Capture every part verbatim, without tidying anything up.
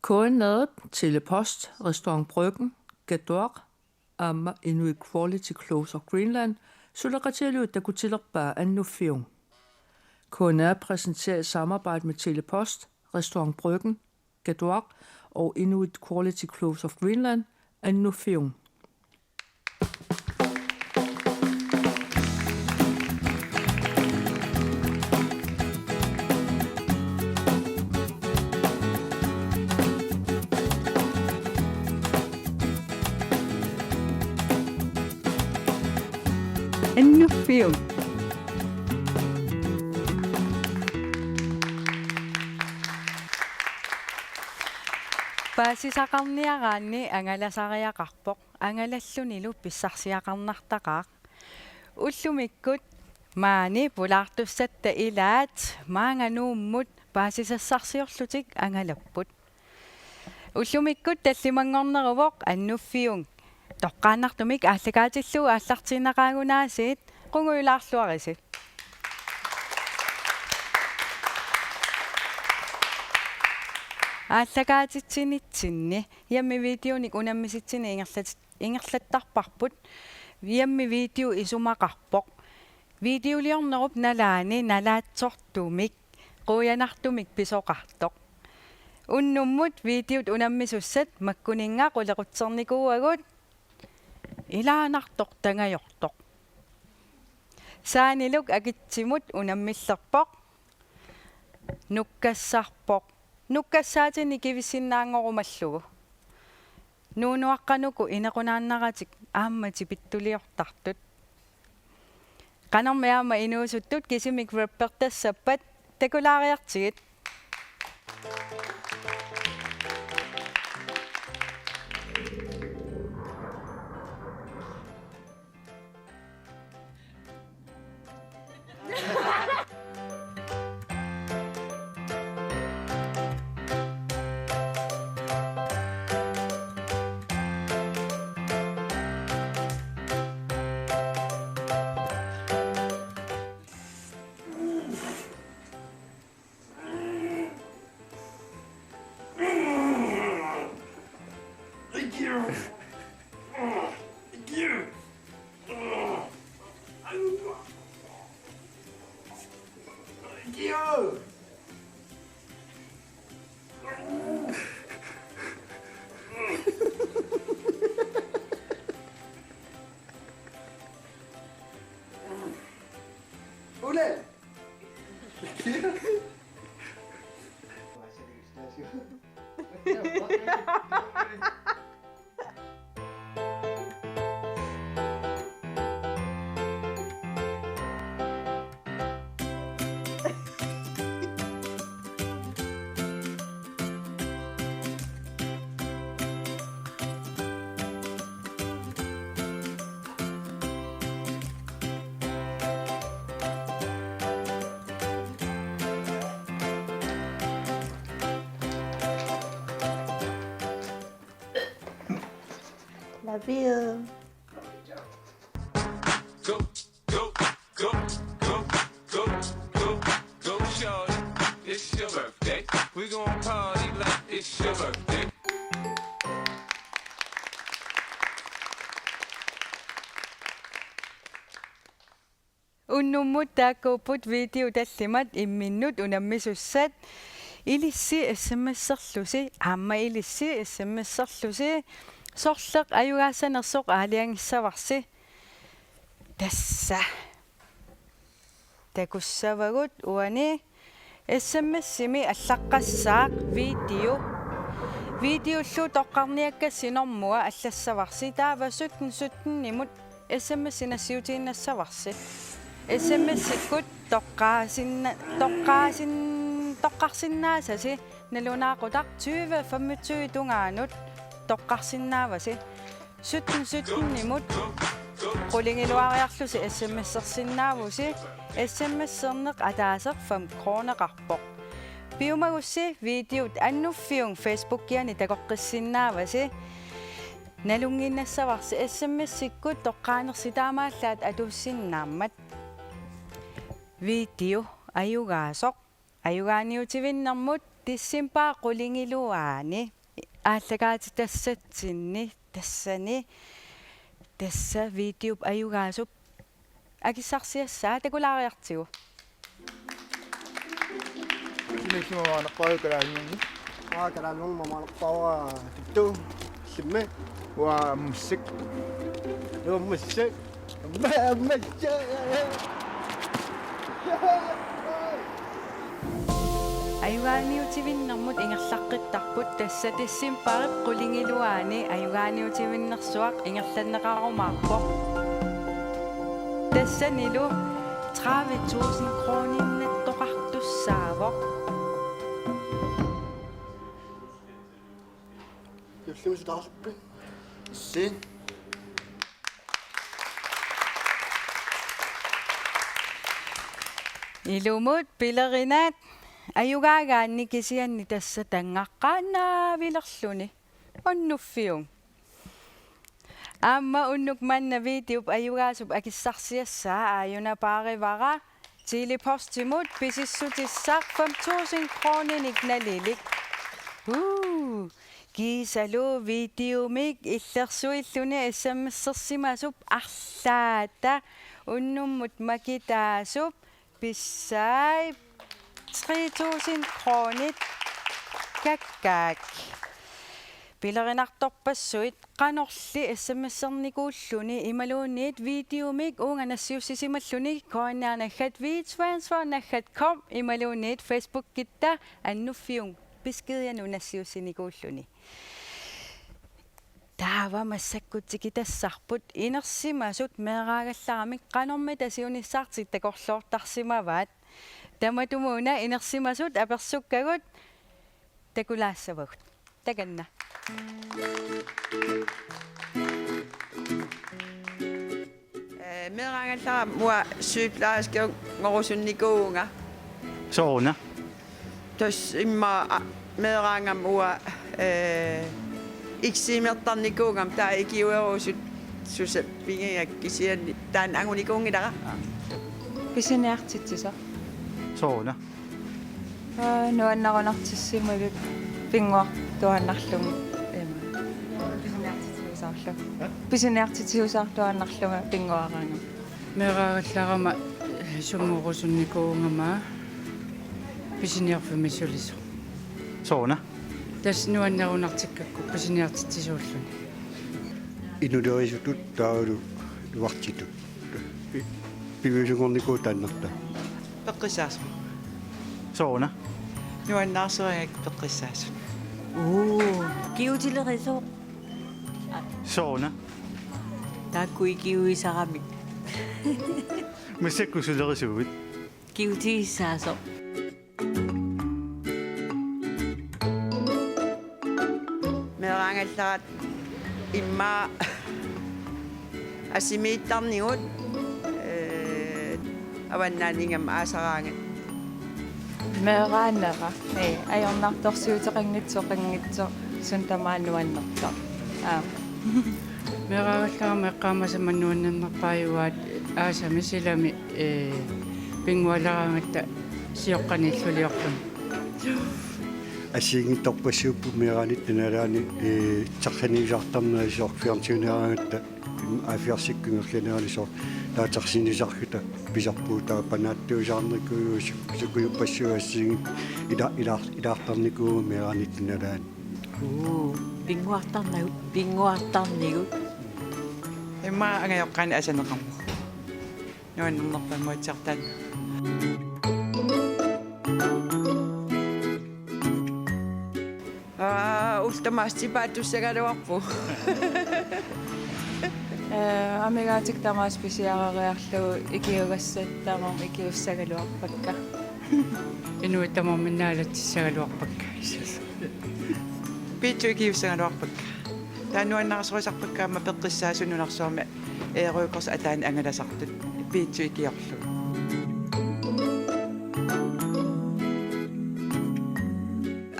K N R-ip Tele-Post, Restaurant Bryggen, Katuaq aamma Inuit Quality Clothes of Greenland suleqatigalugit takutilerpaa Annuffiup. K N R præsenterer i samarbejde med Tele-Post, Restaurant Bryggen, Katuaq og Inuit Quality Clothes of Greenland Annuffiup. Annuffiup. Paasisaqarniaraanni angalasariaqarpoq, angalallunilu pissarsiaqarnartaqaaq. Ullumikkut maani pulaartussatta ilaat maanga Nuummut paasisassarsiorlutik angalapput. Ullumikkut tallimanngorneruvoq Annuffiup. Toqqaannartumik aallakaatillugu aallartiinnaqaaq aasiit, qungujulaarluarisi. Aallakaatitsinitsinni hjemmevideonik unammisitsineq ingerlat-, ingerlattarparput. Hjemmevideo isumaqarpoq. Videoliornerup nalaani nalaatsortumik quianartumik pisoqartoq. Unnummut videot unammisussat makkuninnga qulequtsernikuuagut. Ilaanartoq tangajortoq. Saaniluk akitsimut unammillerpoq. Nukkassarpoq. Nukkassaatini kivissinnaanngorumallugu. Nuunuaqqanuku inequnaannaratik aamma tipittuliortartut. Qanormi aamma inuusuttut kisimik rappertassappat, takulaariartigit. Love you. Go, go, go, go, go, go, go, shorty. It's your birthday. We gon' party like it's your birthday. Unnummut taakkuupput videot tallimat imminnut unammisussat. Ilissi S M S-erlusi, aamma ilissi S M S-erlusi. Sorleq ajugaassanersoq aalajangissavarsi. Tassa. Takussavagut uani. S M S-imi allaqqassaaq video. Videollu toqqarniakkassi normua allassavarsi, taava sytten sytten-imut S M S-i nassiutiinnassavarsi. S M S-ikkut toqqaasinna-, toqqaasin-, toqqarsinnaasasi nalunaaqutaq tyve femogtyve tungaanut toqqarsinnaavasi. Sytten sytten-imut qulingiluariarlusi S M S-ersinnaavusi, S M S-erneq ataaseq fem kroneqarpoq. Piumagussi videot Annuffiup Facebookiani takoqqissinnaavasi. Nalunngiinnassavarsi S M S-ikkut toqqaanersi taamaallaat atuussinnaammat. Video ajugaasoq. Ajugaaniutivinnermut decembarip qulingiluaani aallakaatitassatsinni tassani tassa videop ajugaasup akissarsiassaa takulaariartigu. Sumi illimmi mamarnerpaavit Kalaallit Nunaanni? Aa, Kalaallit Nunaanni mamarnerpaavara Tuttu, illimmi uanga Ammassak. Uanga Ammassak. Amma-, Ammassak. Ajugaaniutivinnermut ingerlaqqittarput, tassa decembarip qulingiluaani ajugaaniutivinnersuaq ingerlanneqarumaarpoq. Tassanilu tredive tusind kroninnattoqartussaavoq. Juullimut sutaarpit? Sin. Ilumut pilerinat ajugaagaanni kisianni tassa tanngaqqaannaavilerluni. Unnuffiung. Aamma unnuk manna videop ajugaasup akissarsiassaa aajunapaarivara Tele-Postimut pisissutissaq fem tusind kroninik nalilik. Uu, kiisalu videomik illersuilluni S M S-ersimasup arlaata unnummut makitaasup pissai tre tusind kronit kakkaak. Pilerinartorpassuit qanorli S M S-ernikuulluni imaluunniit videomik uunga nassiussisimalluni K N R naggat WeTransfer naggat com imaluunniit Facebookitta Annuffiung beskedianut nassiussinikuulluni. Taava massakkut tikitassarput inersimasut meeraagallaramik qanormita siunissaartik takorloortarsimavaat. Tamatumuuna inersimasut apersukkagut takulaassavagut. Takanna. Ee, meeraagallarama uanga sygeplejerskinngorussunnikuuvunga. Sooruna? Tassa immaqa, a, meeraagama uanga, ee, eksimertarnikuugama taava ikiuerusuttussaq pigigakku kisianni taanna angunikuunngilara. Pisiniartitsisoq. Sooruna? Aa, nuannarunartissimavit pinnguartuaannarlunga ima. Pisiniartitsiusaarlu. Pisiniartitsiusaartuaannarlunga pinnguaraangama. Meeraagallarama sunngorusunnikuugama pisiniarfimmi sulisoq. Sooruna? Tassa nuannarunartikkakku pisiniartitsisuulluni. Inulerisutut taavalu nuartitut. Pi-, piviusunngornikuuvoq taannartaa. Peqqissaasoq. Sooruna? Nuannaarsorigakkit peqqissaasoq. Uu, kigutilerisoq. Sooruna? Taakku ikiuisaramik. Massakkut sulerisuuvit? Kigutigissaasoq. Meeraagallaratta immaqa asimiittarnigut, ee, avannaaniigamik aasaraangat. Meeraanera, ee, ajornartorsiuteqanngitsoq, qanngitsoq, suut tamaasa nuannertut. Aap. Meeraagallarama eqqaamasama nuannernerpaajugaat aasami silami, ee, pinngualeraangatta sioqqaniilluliorluni. Assigiinngitsorpassuupput meeraanitta nalaani, ee, taxaniusaartarnera soorlu fjernsyniaraangatta, im, A firs-ikkut ingerlanerani soorlu taava taxaniusaarluta pisarpugut taava panaattuusaarnikuuvugut suk-, sukujuppassuit assigiinngitsut ila-, ila-, ilaartarnikuuvugut meeraanitta nalaani. Uu, pinnguartarnagu-, pinnguartarnigut. Immaqa angajoqqaani asaneqarmat. Nuannernerpaamik uatsiartaan. Aa, ullut tamaasa tipaattussagaluarpugut. Ee, amigaatikka tamaasa pisiareriarlugit ikiugassat tamarmik ikiussagaluarpakka. Inuit tamarmik naalaatsissagaluarpakka. Piitsut ikiussagaluarpakka. Taava nuannarisorusarpakka aamma peqqissaasut nunarsuarmi, ee, Røde Kors ataani angalasartut. Piitsut ikiorlugit.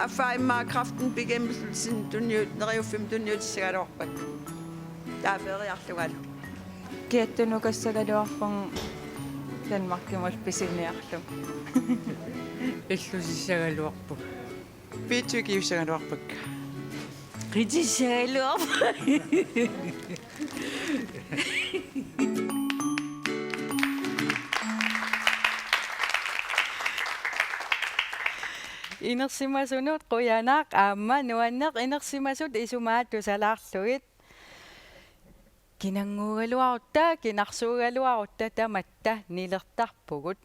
Affaa immaqa kræftens bekæmpelsi tunniut-, neriuffimmik tunniutissagaluarpakka. Taava feriarlungalu. Kiattut nukassagaluarpunga Danmarkimut pisiniarlunga. Illusissagaluarpunga. Piitsukiussagaluarpakka. Qitissagaluarpakka. Inersimasunut qujanaq aamma nuanneq inersimasut isumaat tusalaarlugit. Kinannguugaluarutta, kinarsuugaluarutta tamatta nilertarpugut.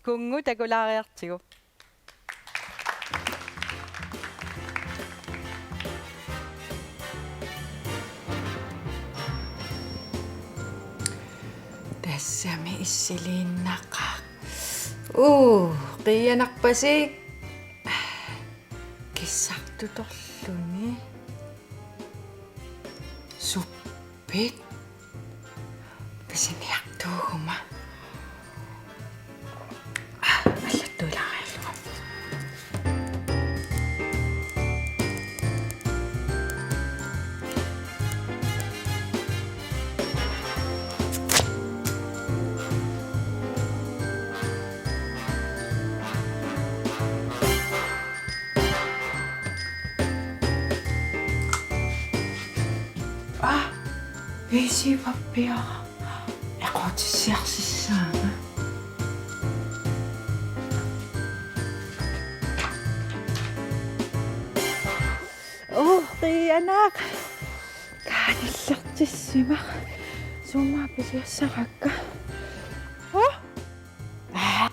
Kunngu takulaariartigu. Tassami issiliinnaqaaq. Uu, qiianarpasik. Kissartutorluni. Suppit. Pisiniartuuguma. Ah, allattuulaariarlugu. Ah, V C-pappiara. Eqquutissiarsissaanga. Uu, qiianaq. Kaanillertissimaq. Summa pisiassarakka. Uu. Aa,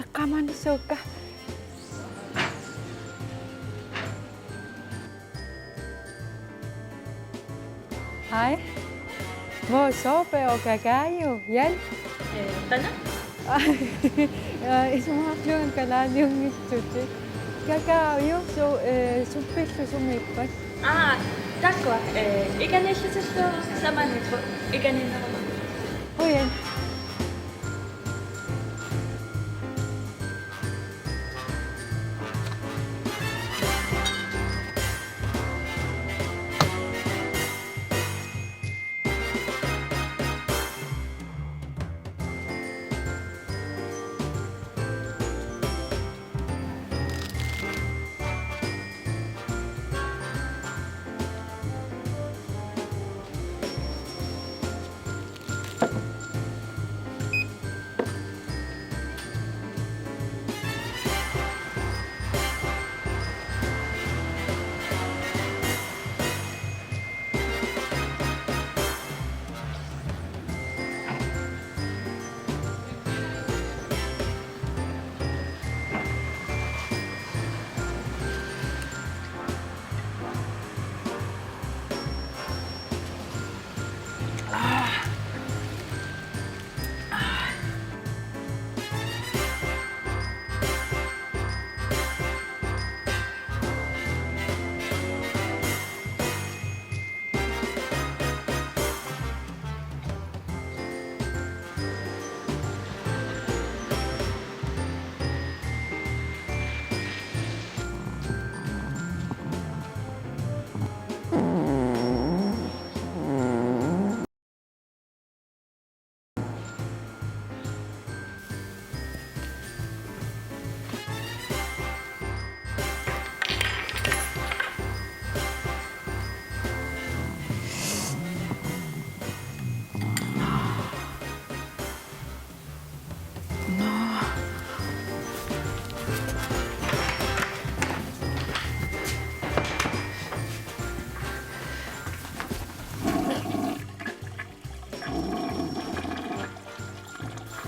eqqaamaannassuukka. Hej. Hvor sover og Kakajo? Hjælp. Øh, Dana? Ja, isumaqarlunga kalaaliunngitsutit. Kakajo, su-, øh, suppillu sumiippat? Aa, taakkua, øh, ikanillutillu samaniippoq, ikaniinneruma. Qujan.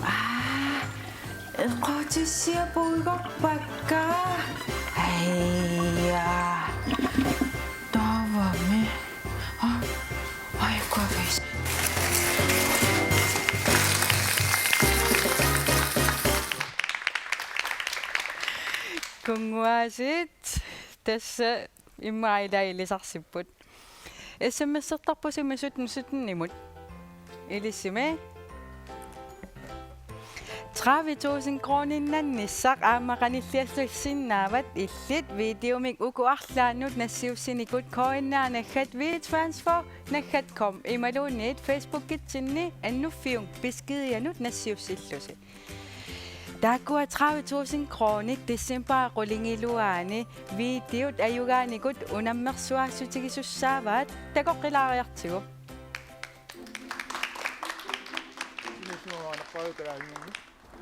Aa, eqquutissiaq puigorpakka. Aija. Taavami. Aa, ai, kuavis. Kunnguaasit, tassa immaqa ila ilisarsipput. S M S-ertarpusi sytten sytten-imut. Ilissimi. Tredive tusind kroninnannissaq aamma qanilliallassinnaavat illit videomik uku arlaannut nassiussinikut K N R naggat WeTransfer naggat com imaluunniit Facebookitsinni Annuffiup beskedianut nassiussillusi. Taakkua tredive tusind kronit decembarip qulingiluaani videot ajugaanikut unammersuaassutigisussaavat, takoqqilaariartigu.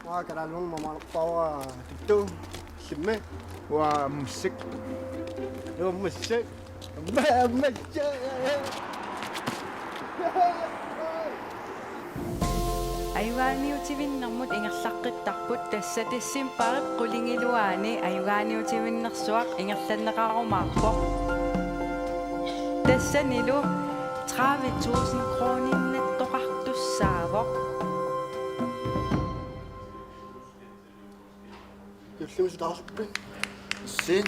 Uanga Kalaallit Nunaannerpaavara Tuttu, Simmi. Uanga Massak. Uanga Massak. Ma-, Massak. Ajugaaniutivinnermut ingerlaqqittarput, tassa decembarip qulingiluaani ajugaaniutivinnersuaq ingerlanneqarumaarpoq. Tassanilu tredive tusind kroninnattoqartussaavoq. Juullimi sutaasorpit? Sin.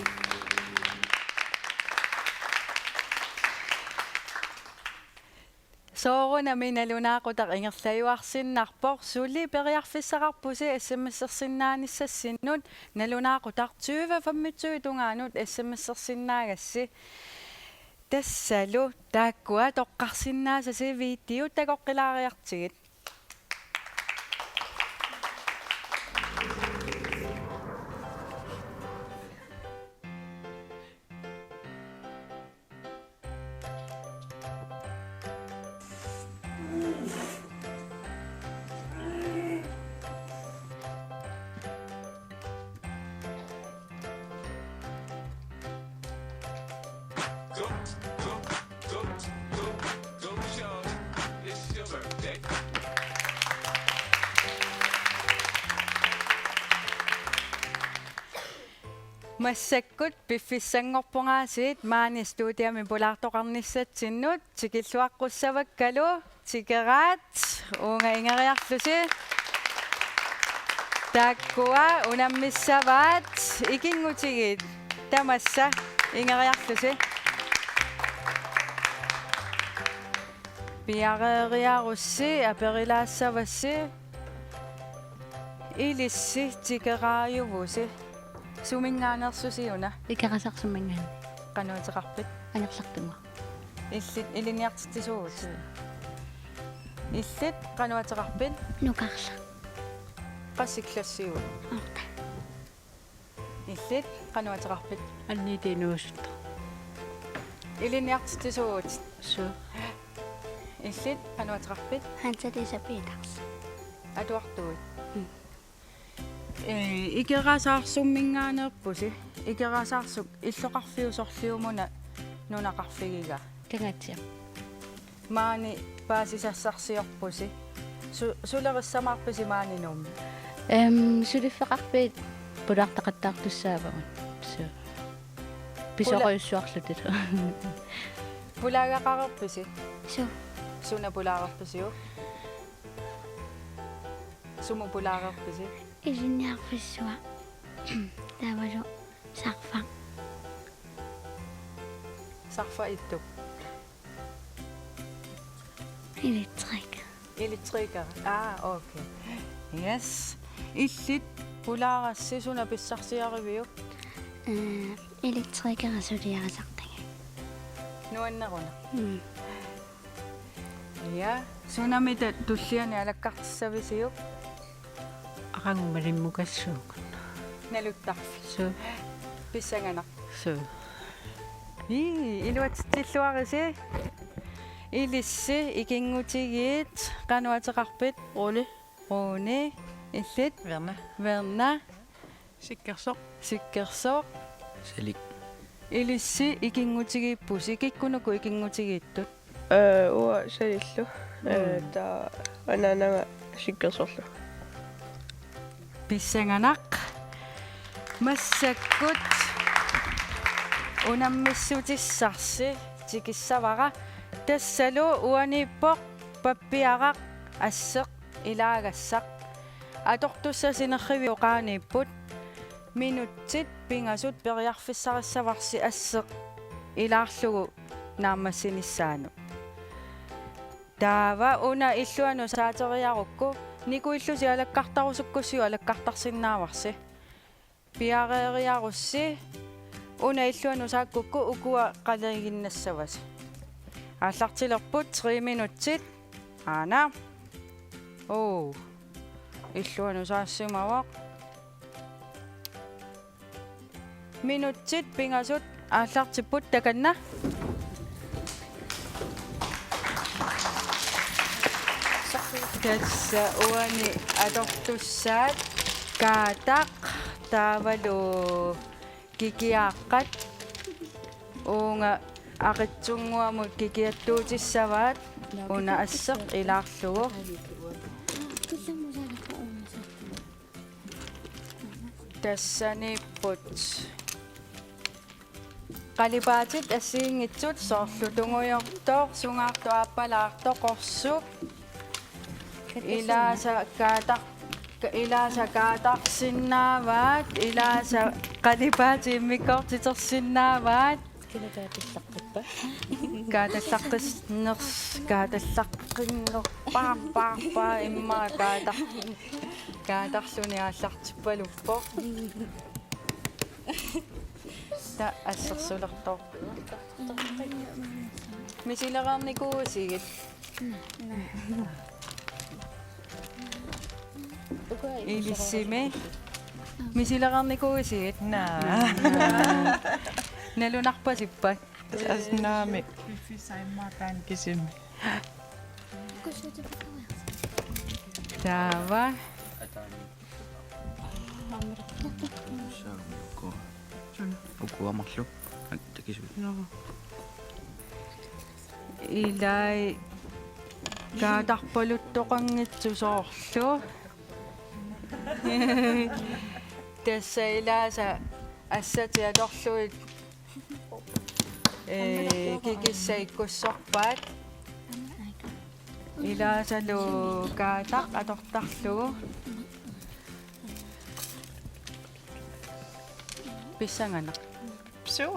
Soorunami nalunaaqutaq ingerlajuarsinnarpoq, suli periarfissaqarpusi S M S-ersinnaanissassinnut, nalunaaqutaq tyve femogtyve tungaanut S M S-ersinnaagassi. Tassalu taakkua toqqarsinnaasasi videot takoqqilaariartigit. Massakkut piffissanngorpungaasiit maani studiami pulaartoqarnissatsinnut tikilluaqqussavakkalu. Tikeraat, uunga ingeriarlusi. Taakkua unammissavaat ikinngutigiit, tamassa ingeriarlusi. Piareeriarussi aperilaassavassi. Ilissi tikeraajuvusi. Suminngaanneersusi una? Ikerasaarsuminngaanniit. Qanoq ateqarpit? Angerlartunga. Illit ilinniartitsisuuvutit. Illit qanoq ateqarpit? Nukarleq. Qassit klassiuit? Otte. Illit qanoq ateqarpit? Anniit inuusuttoq. Ilinniartitsisuuvutit. Suu. Illit qanoq ateqarpit? Hans Elisabeths. Atuartuit. Mm. Ee, Ikerasaarsumminngaanneerpusi. Ikerasaarsuk illoqarfiusorliumuna nunaqarfigiga? Kangaatsiaq. Maani paasisassarsiorpusi. Su-, sulerissamaarpisi maani Nuummi? Em, suliffeqarfiit pulaartaqattaartussaavagut. Suu. Pula-, pisoqujussuarlutillu. Pulaagaqareerpisi? Suu. Suna pulaareerpisiuk? Sumut pulaareerpisi? Ilinniarfissuaq. Taavalu sarfaq. Sarfaq ittup? Elektriker. Elektriker. Aa, okay. Yes. Illit pulaarassi suna pissarsiariviuk? Ee, elektriker suliarisartagaq. Nuanneruna. Mm. Ja, sunamita tulliani alakkartissavisiuk? Aqagu malimmukassuugut. Naluttarfik. Suu. Pissanganaq. Suu. Ii, iluatsitsilluarisi. Ilissi ikinngutigiit, qanoq ateqarpit? Rune. Rune. Illit? Verna. Verna. Sikkersoq. Sikkersoq. Salik. Ilissi ikinngutigiippusi, kikkunuku ikinngutigiittut? Ee, uanga Salillu, ee, mm, taava anaanaga Sikkersorlu. Pissanganaq. Massakkut unammissutissarsi tikissavara. Tassalu uaniippoq pappiaraq asseq ilaagassaq. Atortussat sinerriviup qaaniipput. Minutsit pingasut periarfissarissavarsi asseq ilaarlugu naammassinissaanut. Taava una illuanut saateriarukku, nikuillusi alakkartarusukkussiuk alakkartarsinnaavarsi. Piareeriarussi, una illuanut saakkukku ukua qaligiinnassavasi. Aallartilerput tre minutsit. Aana. Oo. Illuanut saassimavoq. Minutsit pingasut aallartipput, takanna. Tassa uani atortussaat kaataq taavalu kikiaaqqat, uunga aqitsunnguamut kikiattuutissavaat, una asseq ilaarlugu. Tassaniipput. Qalipaatit assigiinngitsut, soorlu tungujortoq, sungaartoq, aappalaartoq, qorsuk. Ilaasa kaataq-, ka-, ilaasa kaataqarsinnaavaat, ilaasa qalipaatit immikkoortitersinnaavaat. Kina kaatallaqqippa? Kaatallaqqis-, ners-, kaatallaqqinnerpaa, paa, paa, immaqa kaataq-, kaatarluni aallartippaluppoq. Taava assersulertoq. Misilereernikuuisigit? Ilissimi. Misilereernikuuisigit? Naa. Nalunarpasippat? Tassa naamik. Piffissaq immaqa taanna kisimi. Taava. Uku. Uku amerlu. Takisui. Ilai kaatarpaluttoqanngitsoq soorlu. Tassa ilaasa assatit atorlugit, ee, kikissat ikkussorpaat. Ilaasalu kaataq atortarlugu. Pissanganaq. Suu.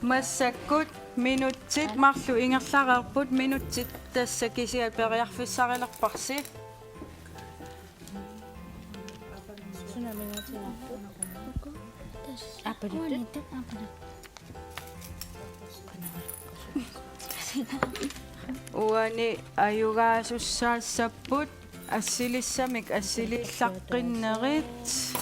Massakkut minutsit marluk ingerlareerput, minutsit tassa kisiat periarfissarilerparsi. Suna minutsinarput? Aappaluttoq. Uani ajugaasussaassapput assilissamik assilillaqqinnerit.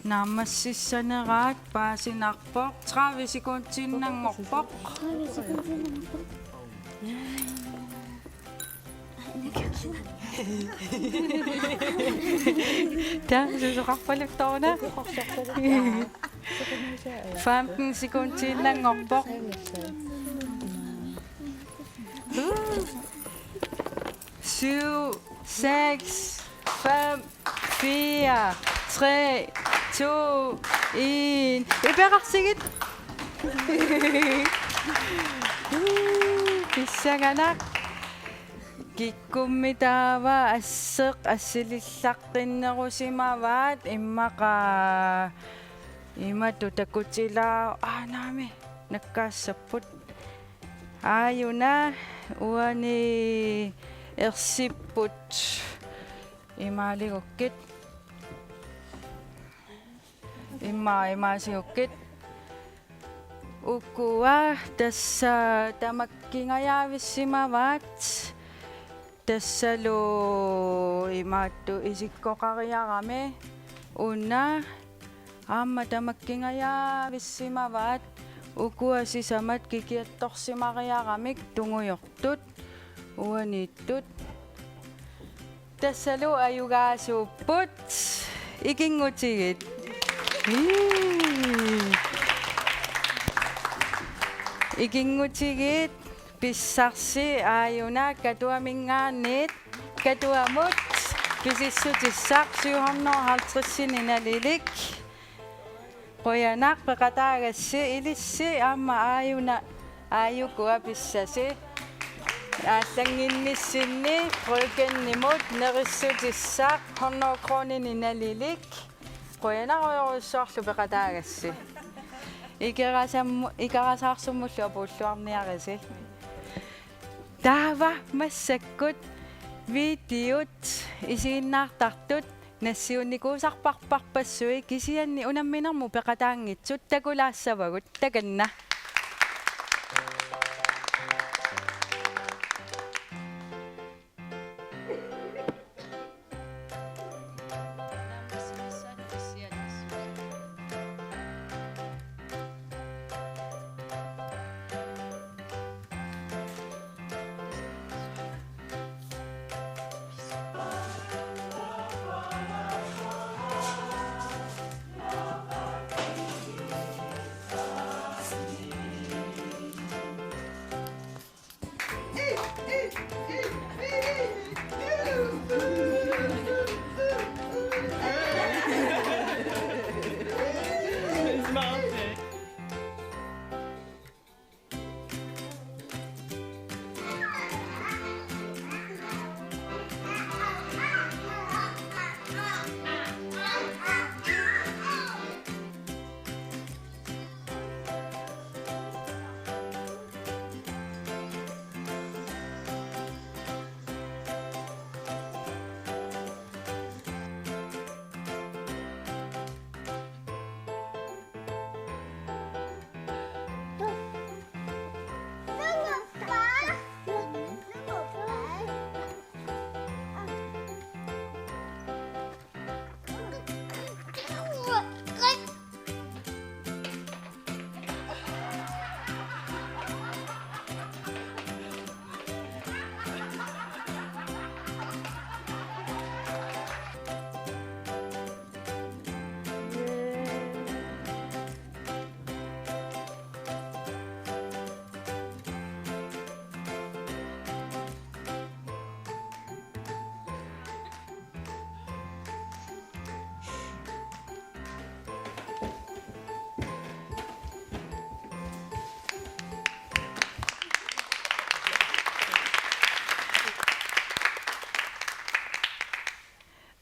Naammassissaneraat paasinarpoq, tredive sekundiinnanngorpoq. Taava susoqarpaluttoruna. Femten sekundiinnanngorpoq. Syv, seks, fem, fire, tre, to, en. Iperarsigit. Pissanganaq. Kikkummi taava asseq assilillaqqinnerusimavaat, immaqa imatut takutilaa-, aa, naamik, nakkaassapput. Aajuna uani ersipput imaaligukkit. Immaqa imaasigukkit. Ukua tassa tamakkingajaavissimavaat. Tassalu imaattoq isikkoqariarami. Una aamma tamakkingajaavissimavaat. Ukua sisamat kikiattorsimariaramik tungujortut. Uaniittut. Tassalu ajugaasuupput. Ikinngutigit. Ii. Ikinngutigit pissarsi aajuna Katuaminngaanniit. Katuamut pisissutissaq syv hundrede og halvtredsinik nalilik. Qujanaq peqataagassi, ilissi aamma aajuna aajukua pissasi. Aallannginnissinni bryggenimut nerissutissaq hundrede kroninik nalilik. Qujanarujorujussuarlu peqataagassi. Ikerasammu-, Ikerasaarsummullu apuulluarniarisi. Taava massakkut videot isiginnaartartut nassiunnikuusarparparpassui, kisianni unamminermut peqataanngitsut takulaassavagut. Takanna.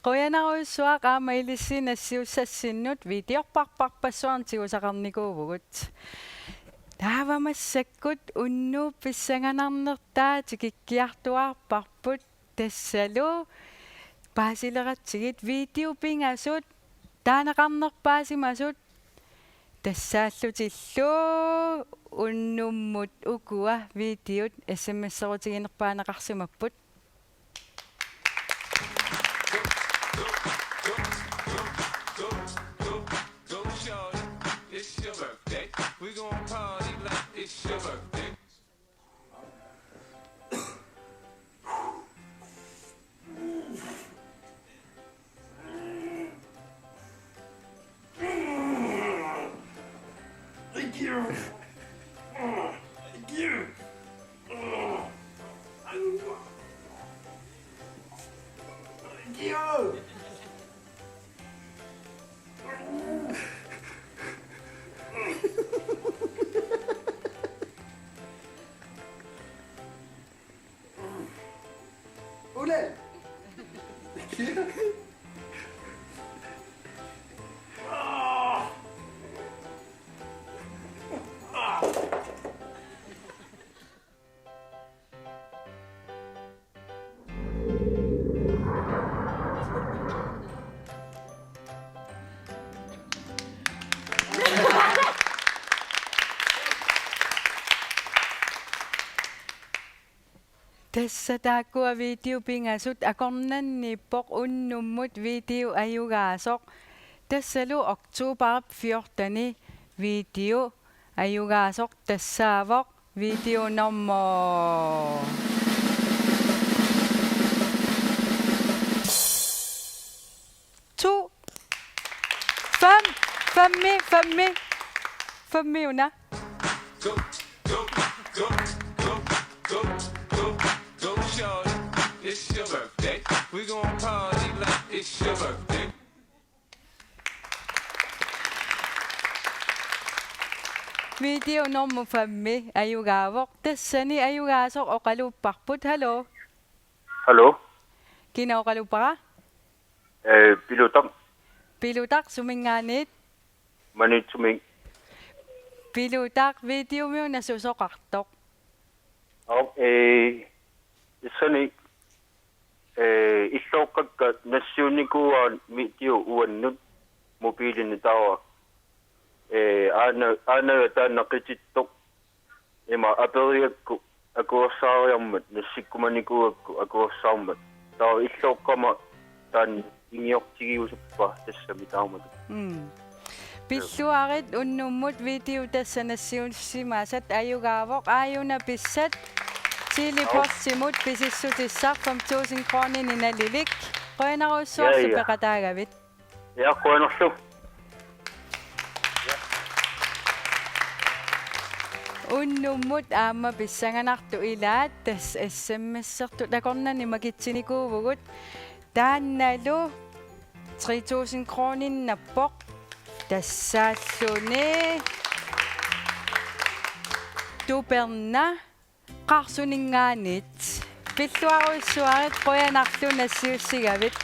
Qujanarujussuaq aamma ilissi nassiussassinnut videorparparpassuarnik tigusaqarnikuuvugut. Taava massakkut unnuup pissanganarnertaa tikikkiartuaarparput tassalu paasileratsigit video pingasut taaneqarnerpaasimasut tassaallutillu unnummut ukua videot S M S-erutiginerpaaneqarsimapput. Go, shorty, it's your birthday. We gon' party like it's your birthday. Thank you. Thank you. Thank you. Ole! Tassa taakkua video pingasut akornanniippoq unnummut video ajugaasoq. Tassalu oktobarip fjorteni video ajugaasoq tassaavoq video nummer to. Fem. Femmi, femmi. Femmi una. Go, go, go, go, go, go, go, shorty. It's your birthday. We gon' party like it's your birthday. Video nummer femmi ajugaavoq. Tassani ajugaasoq oqaluupparput. Hallo. Hallo. Kina oqaluuppara? Eh, Pilutaq. Pilutaq, suminngaanniit? Maniitsumi. Pilutaq, videomi una susoqartoq? Au, eh, tassani, eh, illooqqakka nassiunnikuuaat video uannut mobiilini taava. Eh, aana, aanaga taanna qitittoq. Ima aperigakku akuersaariarmat, nassikkumanikuugakku akuersaarmat. Taava illooqqama taanna ingiortigiusuppa tassami taamatut. Mm. Pilluarit unnummut video tassa nassiussimasat ajugaavoq, aajuna pissat Tele-Postimut pisissutissaq fem tusind kroninik nalilik. Qujanarujussuaq. Ja, ja. Supeqataagavit. Ja, qujanarlu. Unnummut aamma pissanganartut ilaat tassa S M S-ertut akornanni makitsinikuuvugut. Taannalu tre tusind kroninnappoq. Tassaalluni tuperna qarsuninngaanniit. Pilluarujussuarit, qujanarlu nassiussigavit.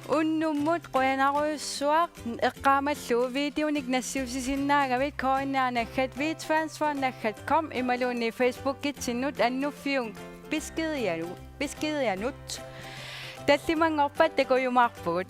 Unnummut qujanarujussuaq, eqqaamallugu videonik nassiussisinnaagavit K N R naggat V Transfer naggat com imaluunniit Facebookitsinnut Annuffiup beskedianu-, beskedianut. Tallimanngorpat takujumaarpugut.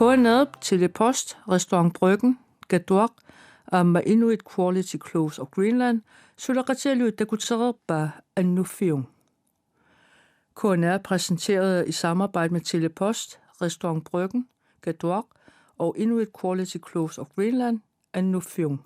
K N R-p Tele-Post, Restaurant Bryggen, Katuaq aamma Inuit Quality Clothes of Greenland suleqatigalugit takutereerpaa Annuffiup. K N R præsenteret i samarbejde med Tele-Post, Restaurant Bryggen, Katuaq og Inuit Quality Clothes of Greenland, Annuffiup.